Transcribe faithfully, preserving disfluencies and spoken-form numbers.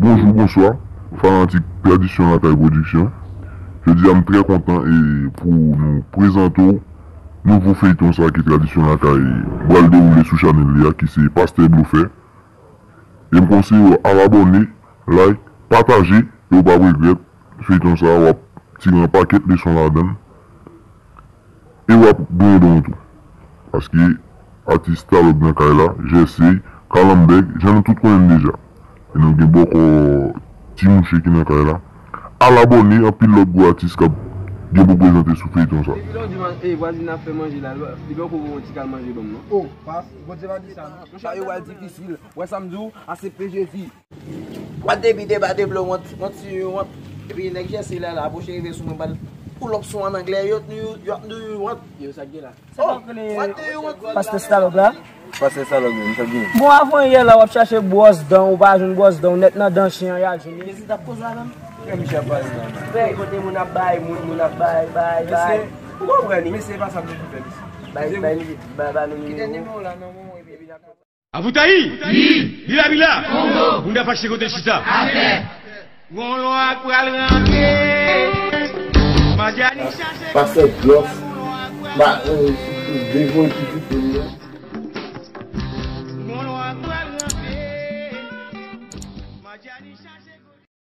Bonjou, bonswa, fanatik Tradisyon Lakay Pwodiksyon. Jodi a, m trè kontan e pou nou prezante w nouvo feyton sa ki Tradisyon Lakay pral dewoule sou chanèl li a, ki se Pastè Blofè. E m konseye w al abòne, like, pataje, e w p ap regrèt. Feyton sa, w ap tire yon pakèt leson ladan l. E w ap genyen don tou. Paske atis Talòg nan kay la, Jèsey, Kalambèg, jan nou tout konnen l deja. E nou gen bòkò Ti Mouche ki nan kay la. Al abòne, anpil lòt gwo atis k ap gen pou prezante sou feyton sa. Depi lè w di man-, e, vwazin ap fè manje la, li poko voye yon ti kal manje ban m non. Oh, pas, Bondye pa di sa non. Monchè, yo pral difisil. Wè sa m di w, aksepte Jezi. What the be the bad blow want, want to you want. Epi nèg Jèsey la, la, apwoche rive sou mwen, bal pull up sou an anglè, yo, yo, yo, do you want? Yo, sa k gen la? Oh, what do you want? Pastè Stalòg la? Pastè Stalòg, wi, m t ap di. Bon, avan yè la, w ap chache bwòs dan, ou pa jwenn bwòs dan, ou nèt nan dan chen an, y al jwenn li. Jezi t ap koz la menm? Kè misye ap pale la. Frè, kote moun ap bay, moun, moun ap bay, bay, bay. Mesye, ou konprann li? Mesye, e pa sa m te fè, mesye. Bay, bay, bay, bay nou nimewo. Kite nimewo la nan men w, epi n ap Avoutayi! Bila bila! Moun ta fache kote chita. Gon lwa k pral rantre. Madyani chache. Pastè Blòf, ba, euh, devoye pitit li yo.